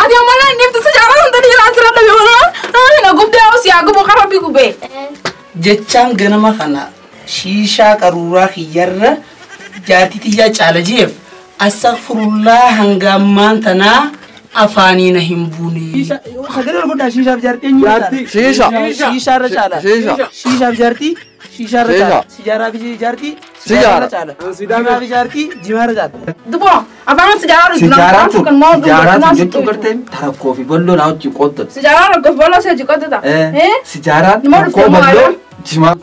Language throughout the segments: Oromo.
Ati amala niftu sijara hunta dhiiraa asirra dhabe walaa. Na gubdee hoos yaa gubu qara bi gubee. Jechaan ganama kana shiishaa qaruuraa kiyyarra jaartii tiyyaa caala jeef astaghfirullah hanga ammaan tanaa afaanii na hin buune. Sagalee ol fudhaa shiishaaf jaartii eenyu Jaartii. Shiisha. Shiishaarra caala. Shiisha. Shiishaaf jaartii shiishaarra caala. Sijaaraa fi jaartii sijaarra caala. Jimaa fi jaartii jimaarra caala. Duboo afaan sijaaraa Sijaaraan tun sijaaraan tun jechuun gartee tarakkoo fi balloo naa wajjin qooddatu. Sijaaraa rakkoof baloo si hojii qoddata. Sijaaraan Nima rakkoo dhuftee balloo jimaa.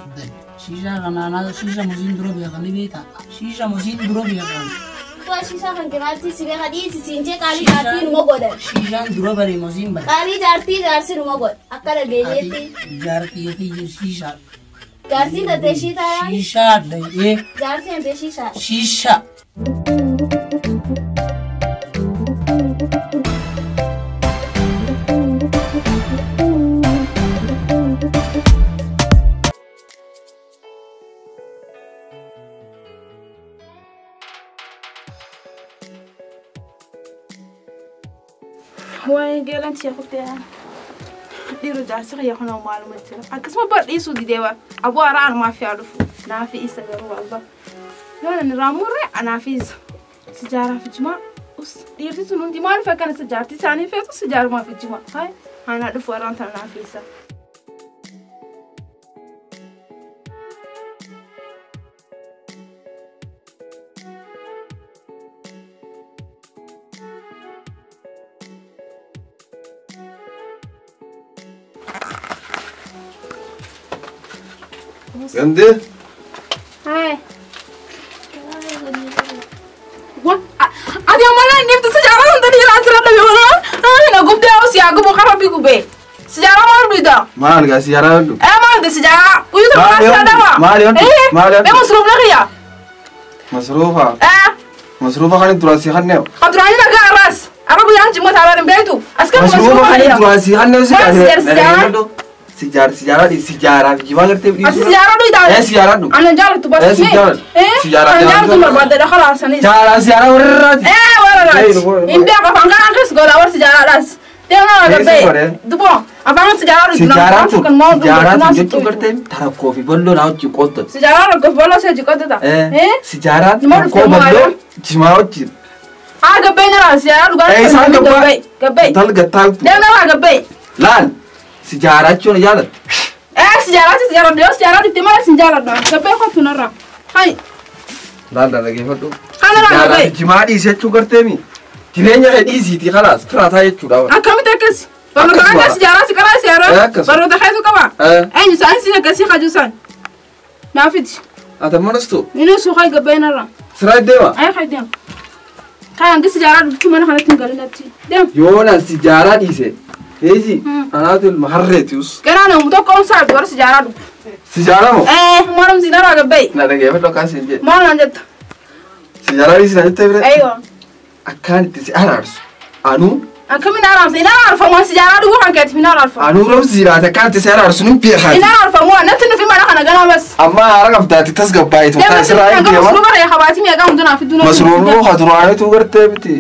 Shiishaa kanaanaa shiisha musiin dura beekanii beektaa? Shiisha musiin dura beekan. Shiishaa kan kiraatti si beeka dhiisi siin jee qaalii jaartii numa godhan. Shiishaan dura bare musiin bare. Qaalii jaartii jaarsi numa godhan. Akka dhageenyeetti. Jaartii kiyya shiishaa. Jaartiin tattee shiitaa yaa? Shiishaa dha'ee. Jaartiin tattee shiishaa. Shiishaa. Waa'ee geelanti kuftee dhiirri jaarsi kiyya kun maaluma jira. Akkasuma bar dhiisuu didee waan aboo haaraa anumaaf yaa dhufu naafi isa garuu walba. Yoo inni raamurre anaafi isa sijaaraa fi jimaa us dhiirri sun hundi maaliif akkana sijaartii isaanii feetu sijaarumaa fi jimaa hayi anaa dhufu warraan tana naafi isa. Gandhi. Hai. What? Ati amala niftu sijaaraa hunta dhiiraa asirra dhabe walaa. Na gubdee hoos yaa gubu qara bi gubee. Sijaaraa maal dhuyda? Maal gaa sijaaraa hodhu? Maal de sijaaraa? Uyyuu tokko asirra dhawa. Maal hodhu? Maal hodhu? Mee masruuf na kiyya? Masruufa? Masruufa kan duraan si kannee? Kan duraanii nagaa arraas. Arra guyyaan jimmoota haala hin beektu. As kan Masruufa kan duraan si kannee si Maal sijaaraa? Sijaaraa sijaaraa fi jimaa gartee Ati sijaaraa dhuyda? Sijaaraa dhu. Ana jaallattu bas. Sijaaraa. Sijaaraa. Ana jaallattu barbaadde khalaas sanis. Sijaaraa sijaaraa warraati. Warraati. Hin beeku afaan kanaan keessa gola warra sijaaraadhaas. Deemaa gabbee. Duboo afaan sijaaraa dhuydu. Sijaaraan tun sijaaraan tun jechuun gartee tarakkoo fi balloo naa wajjin qooddatu. Sijaaraa rakkoof baloo si hojii qoddata. Sijaaraan Nima rakkoo dhuftee balloo jimaa wajjin. Haa gabbee nara sijaaraa dhugaa. Isaan gabbaa. Gabbee. Tal gattaa. Deemaa gabbee. Laal sijaaraa jechuun jaalladha. Sijaaraa sijaaraa dhiyoo sijaaraa dhuftee malee sin jaalladha. Gabbee kottu narra. Hayi. Laal dhaggeeffadhu. Kana Sijaaraa gabbee. jimaa dhiise jechuu gartee mi? Jireenya kee dhiisiitii khalaas firaataa jechuudha. Akkamitti akkas? Barnoota akka sijaaraa si qaraa sijaaraa. Barnoota keetu qaba. Eenyu isaan sin akkasii kaju isaan. Naafiti. Ati manastu? Inni suuqaa gabbee narra. Siraa deema? Ayi kay deema. Kay hangi sijaaraa dhuftu mana kanatti hin galinatti. Deema. Yoo naan sijaaraa dhiise. Eeji anaatu ilma harreeti us. Ganaa namu tokko onsaa warra sijaaraa dhufu. Sijaaraa moo? Moromsi narraa gabbee. Na dhaggeeffadhu akkaan siin jedhe. Maal naan jetta? Sijaaraa dhiisi naan jettee bire? Eeywa. Akkaan itti si araarsu. Anuu. Akkamiin araarsa? Hin araarfamu sijaaraa dhuguu kan keeti hin araarfamu. Anuu rabsiidhaati akkaan itti si araarsu nin beekaati. Hin araarfamu natti nufi mana kana ganaa bas. Amma haara qabdaati tas gabbaayee Deema sirraa hin deema. Masruufa ree habaatii meeqa hundumaa fi dunaa. Masruufuu haduraanitu gartee miti.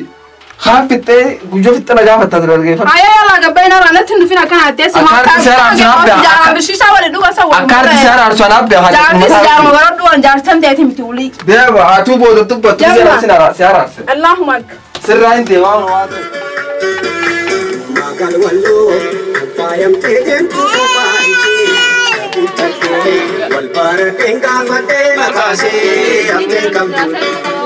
Haa fixxee guyyoo fixxe na gaafattaa ture dhaggeeffadhu. Ayyee yallaa gabbee narraa natti nufin akkana atteessi. Akkaan itti si araarsu anaaf beeka. Sijaaraa bishiishaa waliin dhuga isa waliin. Akkaan itti si araarsu anaaf beeka. Jaartii sijaaruma baradhu waan jaartan ta'eeti miti ulii. Deema atuu booda dubbattu si araarse. Allahumma akka. Sirraa hin deemaa waan ta'e. Magal walloo faayamtee deemtu kophaa ishee guuttattee wal baratee gaafatee makaasee haftee qabdu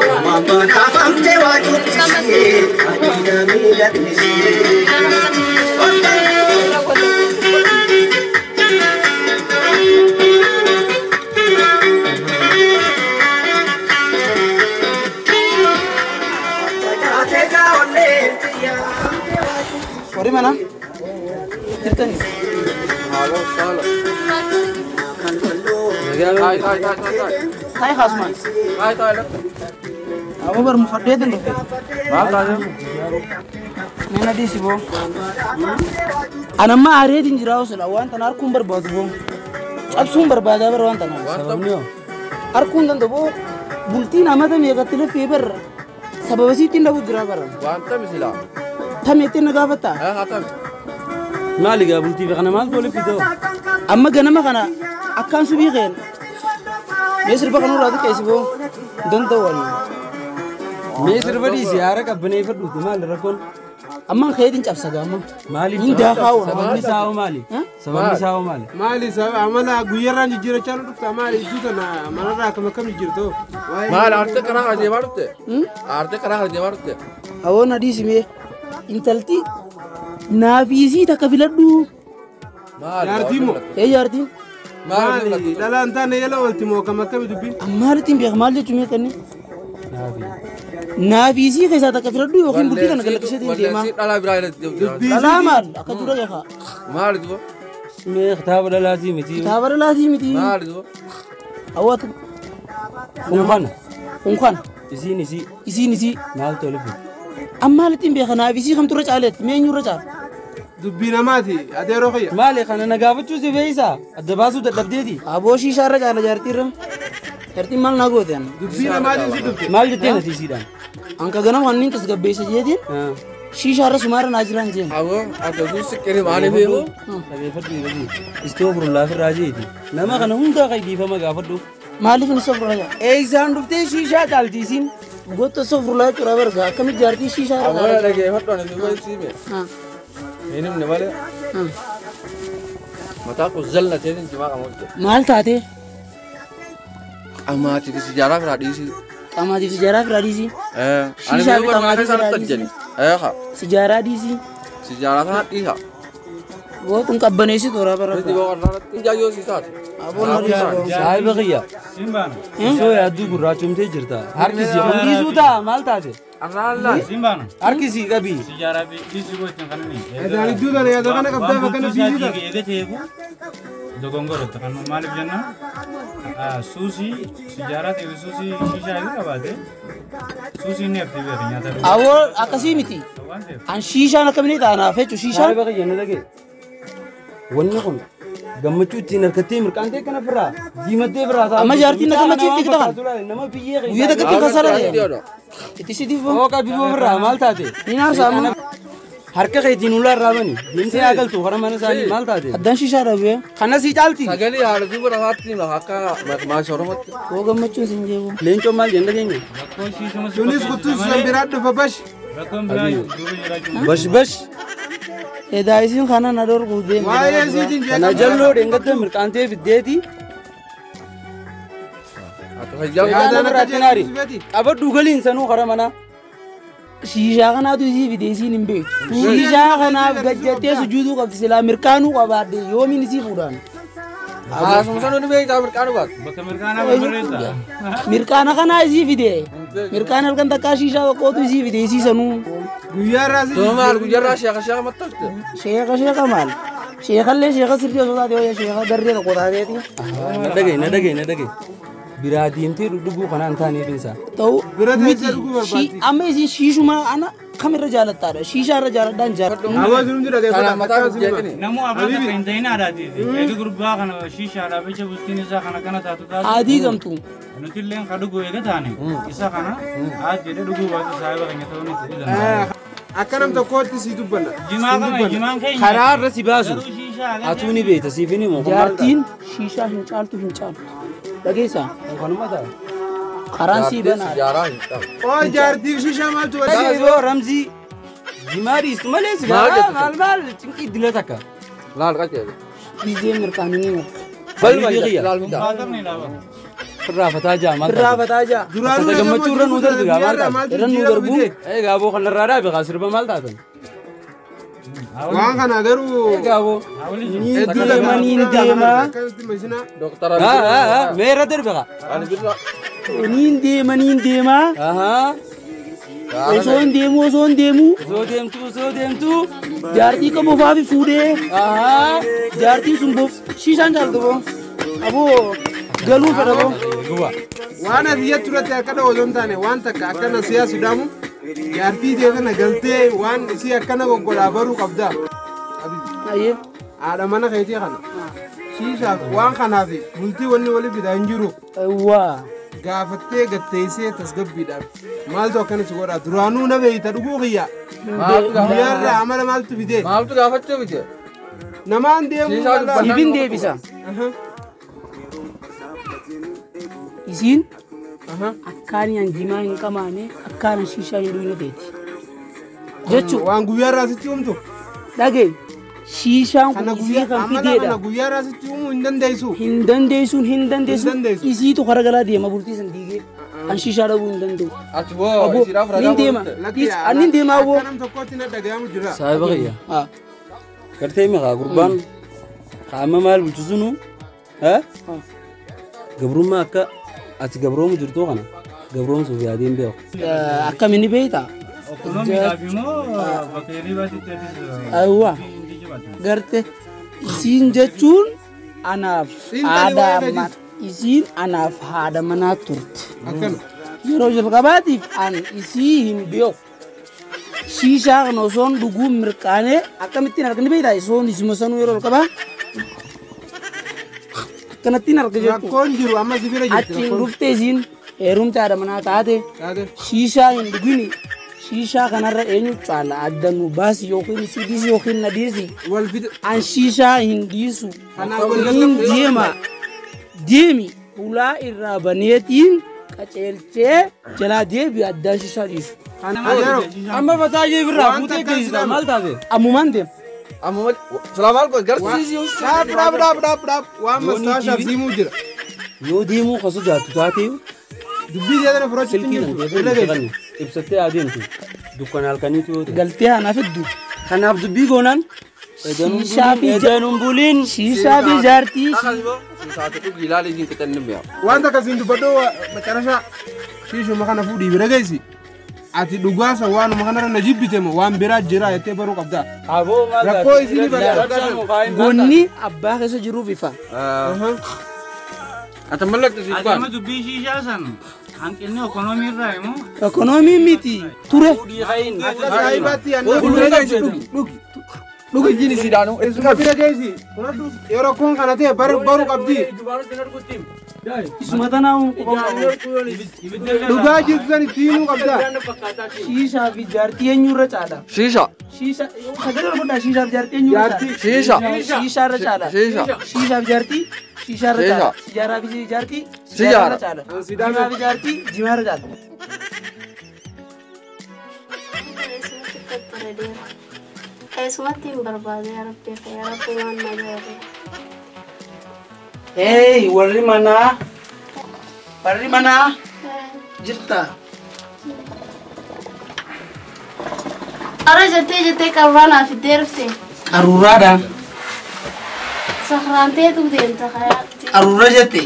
uumamaan hafamtee waa cuftishee adiidha miidhagnisee. Warri mana? Jirtani? Taa'ii haasumaan. Aboo bar mufaddeetiin dhufe. Maal taatee? Mee na dhiisi boo. Anamma aareetiin jira osoo waan tana harkuun barbaadu boo. Cabsuun barbaadaa bara waan tana. Sababni hoo? Harkuun danda'u boo bultiin amata meeqatti lafee barra. Sababa siittiin dhabu jira bara. Wanta misilaa. Tameetti na gaafata. Maali gaa bultii fi kana maaltu walitti fidoo? Amma ganama kana akkaan subii qeen. Mee sirba kanarraa xiqqeessi boo danda'u ani. Mee sirba dhiisi haara qabbaneeffadhuuti maali rakkoon? Amma keetiin cabsa gaama. Maaliif? Hin daakaa'u. Sababni isaa hoo maali? Sababni isaa hoo maali? Maali amala guyyarraan jijjiirachaa nu dhufta maali iddoo tana manarraa akkam akkam jijjiirtoo? Maali aartee karaa kana deemaa dhufte? Aartee karaa kana deemaa dhufte? Hawoon adiisi mee intalti naafiisii takka filadhu. Maali? Jaartii moo? Ee jaartiin. Maali dhalaan taane yala oolti moo akkam akkami dubbiin? Maalitti hin beeku maal jechuun mee kanne? Naafiisii keessaa takka filadhu yookiin bultii kana galakkisee deemaa. Walleessii dhalaa biraa irratti deemtu. Dhalaa maal akka dura beekaa? Maali duba? Mee kitaaba dhalaatii miti. Kitaaba dhalaatii miti. Maali duba? Hawwaatu. Kun kana. Kun kana. Isiin isii. Isiin isii. Maaltu walitti fide? Amma maalitti hin beeku naafiisii kamtu irra caaleetti mee eenyu irra caala? Dubbii namaati ati yeroo kiyya. Maali kana na gaafachuu si fe'isaa? Adda baasuu dadhabdeeti. Aboo shiishaa irra caala jaartii irra. Jaartiin maal naa goote anna? Dubbii namaatiin si dhufte. Maal jetteen ati isiidhaan? Anka ganama kanneen tasgabbeessa jeetiin shiishaa irra sumaarra naa jiraan jeen. Aboo ati osoo siqqiri maaliif beeku? Dhageeffadhu eegalu. Istoofurullaa firraa jeeti. Nama kana hundaa kan dhiifama gaafadhu. Maaliif inni soofurraa jaa? Eeysaan dhuftee shiishaa caalti isiin. Goota soofurraa jechuudha barga akkamitti jaartii shiishaa irra Aboo dhageeffadhu ani duuba siime. Hin himne malee. Mataa koo zallateetiin jimaa qabu hojjete. Maal taate? Qamaatiif sijaaraa firaa dhiisii. Qamaatiif sijaaraa firaa dhiisii. Ani Shiishaa fi beeku barnaa qamaatii keessa firaa natti dhiisii. ajjani. Sijaaraa dhiisii. Sijaaraa kana dhiisa. Gootuun qabbaneessitu horaa bara. Miti boo qarraarratti jaayyoo si taate. Saahiba kiyya. Osoo yaadduu gurraachomtee jirta. Harki si dhiisuu ta'a maal taate? Harki si qabi. Adaan iddoo tana yaada kana qabdaa bakka na fiisii ta'a. Dogongorotti kan maaliif jenna suusii sijaaraa ta'e suusii shishaa yoo qabaate suusii inni hafti beeka nyaata. Awoo akkasii miti. An shiishaan akkamiin taanaaf jechuun shiishaan. Saahiba kiyya na dhagee. Wanni kun gammachuu ittiin harkattee mirqaantee kana firraa diimattee firraa ta'a. Amma jaartiin na gammachiifti kita kan. Nama biyyee Guyyaa takkatti kasara ta'e. Itti si dhiifoo. Hooqa bifoo firraa maal taate? Ni naarsa amma. Harka keetiin ulaa irraa bani. Deemtee haa galtu karaa mana isaanii maal taate? Addaan shiishaa dhabee. Kana sii caalti. Sagalee haala duuba lafaatti hima akka maasii Oromootti. Koo gammachuun sin jeebu. Leencoo maal jenna keenya? Sunis kuttuun san biraa dhufa bash. Bash bash. Edaa isiin kana na dhorku deemu. Waa'ee isiitiin Kana jalloo dheengattee mirqaantee fiddeeti. Akka fayyaa Yaadaan akka Naari. jeequmsi beeti. Qabadhu galiin sanuu karaa manaa. Shiishaa kanaatu isii fide isiin hin beektu. Shiishaa kanaaf gajjattee sujuuduu qabdi silaa mirqaanuu qabaadde yoomiin isii fuudhaan. Haasuma sanuu ni beektaa mirqaanuu baatu. Bakka mirqaanaa barreessa. Mirqaana kanaa isii fide. Mirqaana halkan takkaa shiishaa tokkootu isii fide isii sanuu. Guyyaa irraa si Duuba maal guyyaarraa sheeka sheeka maxxanfte. Sheeka sheeka maal? Sheekallee sheeka sirrii osoo taate wayya sheeka garree tokko taateeti. Na dhagaye na dhagaye na dhagaye. Biraa deemtee dhuguu kanaan taaneef insa. Ta'u Bira teessee miti dhuguu barbaaddi. amma isin shiishuma ana kamirra jaalattaadha? Shiishaa irra jaaladhaan jaaladha. Aboo sinumti dhageeffadha. Kana mataa koo jeeqini. Namuu afaan takka hin ta'in aadaatiiti. Eegi gurbaa kana shiishaadhaaf jecha bultiin isaa kana kana taatu taatu. Adii gamtu. Nuti illee ka dhuguu eega taane isa kana haad jedhee dhuguu baatu saahiba keenya ta'uu ni danda'a. Akka nam tokkootti si dubbanna. Jimaa kana jimaan keenya. Karaa irra si baasu. Garuu shiishaa Atuu ni beekta siif hin himu. Jaartiin shiishaa hin caaltu hin caaltu. Dhageessaa Kanuma ta'a. karaan sii banaadha. Sijaaraa hin qabu. Oo jaartiif shishaa maaltu Dhagaye yoo Ramzii jimaa dhiistu malee Maal sigaaraa jettu? maal maal cinqii dila takka. Laal qajeele. Gizee mirqaanii marqa. Balma Habibi laal miidhaa. Baatamni ilaala. Firraa fataa jaa maal taate? Firraa fataa jaa. Duraanuu Akkata gammachuu irra nuu darbu gaa maal taate? maaltu Irra nuu jijjiirama darbu. fide? Egaa boo kanarraa dhaabe kaa sirba maal taatan? Waan kana garuu Egaa boo. hedduu Deemanii deemaa. Akkamitti mashina Doktara Mee irra darbe kaa? Ani birra. Niin deema niin deemaa. Osoo hin deemu osoo hin deemu. Osoo deemtu osoo deemtu. Jaartii qabu faafi fuudhee. Jaartiin sun boof shiishaan caaltu boo. Aboo galuu fedha boo. Guba. waan ati jettu irratti akka dha'u osoo hin taane waan takka akkana siyaa sudaamu jaartii tee kana galtee waan isii akkana goggodhaa baruu qabda. Ayyee. Haadha mana keetii kana shiishaaf waan kanaaf bultii wanni wali fidaa hin jiru. Waa. Gaafattee gatteessee tasgabbiidhaan maaltu akkana si godha duraanuu na beeyta dhuguu kiyya. Guyyaarraa amala maaltu fide? Maaltu gaafachuu fide? Namaan deemuu mala. Siifin deebisa. Isiin akkaan an jimaa hin qamaane akkaan shiishaa hin dhuyne feeti. Jechuun waan guyyaarraa sitti uumtu. Dhagee shiishaan kun isii kan fideedha. Kana guyyaarraa sitti uumuu hin dandeessu. Hin dandeessuun hin dandeessu. Isiitu garagalaa deema bultii san diigee. An shiishaa dhabuu hin danda'u. Ati boo isiidhaaf ragaa Nin deema. Ani deema aboo. Akka nam tokkotti na dhagayamu jira. Saahiba kiyya. Gartee mi'a gurbaan qaama maal bulchu sunu gabrummaa akka ati gabroomu jirtu kana gabroomsuuf yaadeen beeku. Akkamiin beektaa? Ekonomiidhaaf immoo bakka hirribaatti Aywa. Garte isiin jechuun anaaf haadha isiin anaaf haadha manaa turte. Yeroo jalqabaatiif an isii hin beeku. Shiishaa kana osoon dhuguu mirqaanee akkamittiin argani beektaa? Isoon isuma sanuu yeroo jalqabaa akkanattiin arga jechuudha. Rakkoon jiru amma si bira jirti. Achiin dhuftee isiin heerumte haadha manaa taate shiishaa hin dhugini. Shiishaa kanarra eenyu caala adda nu baasi yookiin si dhiisi yookiin na dhiisi. An shiishaa hin dhiisu. Hin deema. Deemi ulaa irraa baneetiin qaceelchee jalaa deebi addaan shiishaa dhiisu. Amma fataa jee birraa fuutee geessisa maal taate? Ammumaan deema. Amma salaam alaikum garsiisi. Dhaab dhaab dhaab dhaab dhaab waan mastaashaaf siimuu jira. Yoo deemuu kan sodaattu taate Dubbii jedhana fudhachuutti hin jirtu. Ibsattee adeemtu dukkana halkaniitu yoo ta'e. Galtee anaaf hedduu. Kanaaf dubbii goonaan edanuun buliin. Shiishaa fi jaartii. Wanta akkasiin dubbadhoo macarashaa shiishuma kana fuudhii bira geessi. Ati dhugaasa waanuma kanarra na jibbite moo waan biraa jira jettee baruu qabda. Rakkoo isinii barbaada. Gonni abbaa keessa jiruuf ifa. Ati mallaqti si Ati amma dubbii shiishaa san hanqinni ekonomii irraa immoo. Ekonomii miti ture. Dhugi jini si daanu. Isuma bira geessi. Yoo rakkoon kana ta'e baruu qabdi. Isuma tanaa Dhugaa jirtu san itti himuu qabda. Shiishaa fi jaartii eenyurra caala? Shiisha. Shiisha sagalee ol godhaa shiishaa fi jaartii eenyurra caala? Shiisha. Shiishaa irra caala. Shiishaa fi jaartii shiishaa irra caala. Sijaaraa fi jaartii sijaaraa irra caala. Jimaa fi jaartii jimaa irra caala. Eessumatti hin barbaade yaa Rabbi yaa Rabbi waan na gaare. Hey warri manaa jirta. Ara jettee jettee qaruuraa naaf fiddee dhufte. Qaruuraadha. Sakhraanteetu deemta kayaatti. Qaruura jette.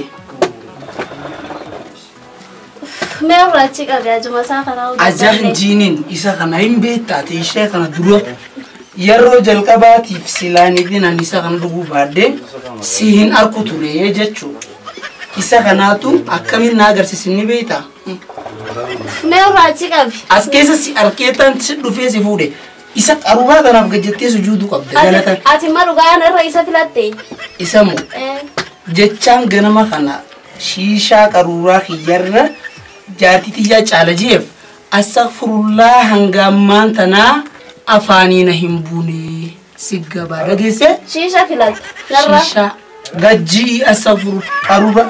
Mee irraa achi qabe ajuma isaa kanaa hojjetan. Ajaan jiiniin isa kana hin beektaate ishee kana dura yeroo jalqabaatiif silaaniitiin ani isa kana dhuguu baadhee si hin arku ture jechuudha. Isa kanaatu akkamiin na agarsiisin ni beektaa? Mee irraa achi qabe. As keessa si arkeetaan si dhufee si fuudhe. Isa qaruuraa kanaaf gajjattee sujuuduu qabda galata. Ati ma dhugaan irra isa filatte? Isa moo? Jechaan ganama kana shiishaa qaruuraa kiyyarra jaartii tiyyaa caala jeef astaghfirullah hanga ammaan tanaa afaanii na hin buune si gabaa dhageesse? Shiisha filatte. Shiishaa gajjii astaghfiru qaruura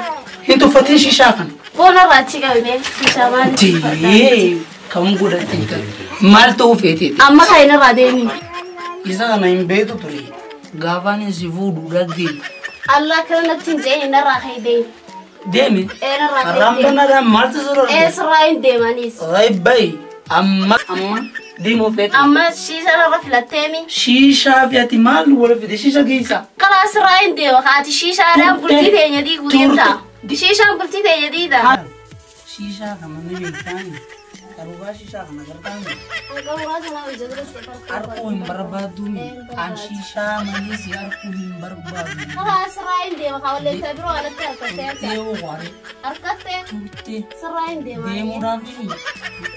hin tuffatin shiishaa kana. Boona irraa achi qabe mee shiishaa maaliif Tee kam godhatte maal ta'uu feeteeti? Amma kan irraa deemi. Isa kana hin beektu ture gaafaan si fuudhu dhagge. Allah kana natti hin jeein irraa ka'ee deemi. Deemi? Irraa ka'ee Karaan deemi. banaadhaan maaltu sirra? Eessarraa hin deemanis. Ghaibbai amma amma deemuu feete. Amma shiisha irra filatteemi. Shiishaa fi ati maal wal fide shiisha keessa? Karaa sirraa hin deema kaati shiishaadhaan bultii teenya diiguu deemta. Shiishaan bultii teenya diida. Shiishaa kana ni beektaani. Qaruuraa shiishaa kana gargaarani. Qaruuraa sana hojii dura Arkuu hin barbaadu. An shiishaa malee si arkuu hin barbaadu. Karaa sirraa hin deema kaawwallee biroo alatti harkattee. Deemuu waare. Harkattee. Turte. Sirraa hin deema. Deemuudhaaf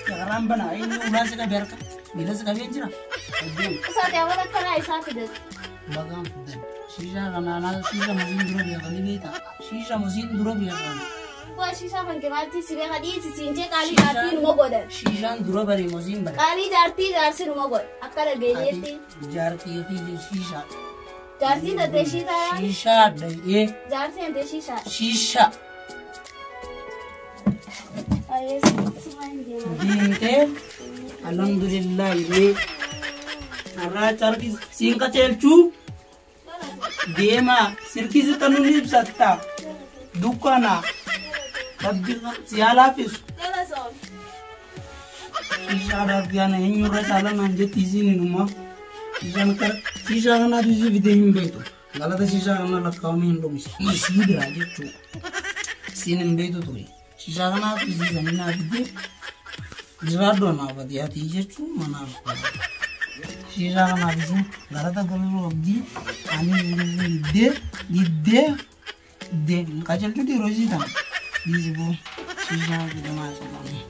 karaan banaa inni ulaan si qabee harka miila si qabee jira. Isaati awwaala akkanaa isaa fidate. Bagaan fidan. Shiishaa kana anaa shiisha musiin dura beekanii beektaa? Shiisha musiin dura beekan. Abbaa shiishaa kan kemaalti si beeka dhiisi siin jee qaalii jaartii numa godhan. Shiishaan dura bare moziin bare. Qaalii jaartii jaarsi numa godha. Akka dhageenyetti. Jaartii fi shiishaa. Jaartiin tantee shiishaa. Shiishaa dha'ee. Jaartiin tantee shiishaa. Shiishaa. Ayyee sumaan deemaa. Diimtee alhamdulillah illee har'aa carqi siin qaceelchuu deemaa sirkii sixanuu ni ibsatta dukkana rabbi si haa laaffisu. Shiishaadhaaf yaana eenyurra caalanaan jetti isiin inuma shiishaan kara shiishaa kanaatu isii fidee hin beektu galata shiishaa kana lakkaa'amee hin dhumu isii biraa jechuudha isiin hin beektu ture shiishaa kanaatu isii saninaa fidee jiraadhu anaaf ati jechuun manaaf shiishaa kanaaf isin galata galuu qabdi ani diddee diddee diddee qajeelchu dhiiroo isii tana dhiisi boo shiishaa fidamaa jedhamu.